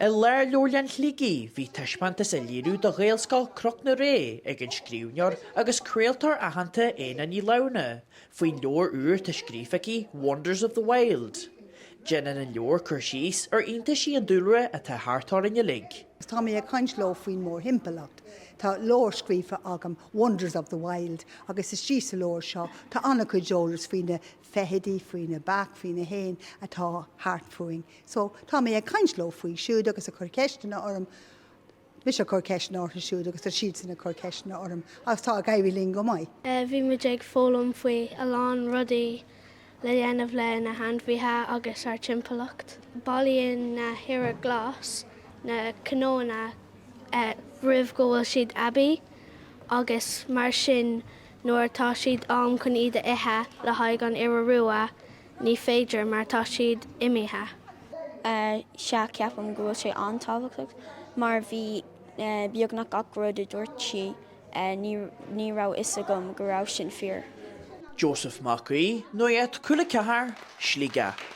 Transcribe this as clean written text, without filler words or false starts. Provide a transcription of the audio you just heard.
I Lárleabharlann Shligigh bhí taispeántas á léiriú do Ghaelscoil Chnoc na Ré ag an scríbhneoir agus craoltóir aitheanta Éanna Ní Lamhna faoin leabhar úr atá scríofa aici Wonders of the Wild. Déanann an leabhar cur síos ar iontaisí an dúlra atá thart orainn uilig. Tá mé ag caint leo faoin mórthimpeallacht. Tá leabhar scríofa agam, Wonders of the Wild, agus istigh sa leabhar seo tá an-chuid eolas faoi na feithidí, faoi na beach, faoi na héin atá thart fúinn. So, tá mé ag caint leo faoi siúd agus ag cur ceisteanna orm, mise ag cur ceisteanna orthu siúd agus tá siadsan ag cur ceisteanna orm agus tá ag éirí linn go maith. Bhí muid ag foghlaim faoi a lán rudaí le dhéanamh le na hainmhithe agus ár timpeallacht. Bailíonn na hiora glas na cnónna roimh go bhfuil siad aibí agus mar sin nuair atá siad am chun iad a ithe le haghaidh an iora rua ní féidir mar tá siad imithe. Sea, ceapaim go bhfuil sé an-tábhachtach mar bhí beagnach gach rud a dúirt sí Ní raibh fhios agam go raibh sin fíor. Joseph Mac Aoidh, Nuacht Cúla 4, Sligeach.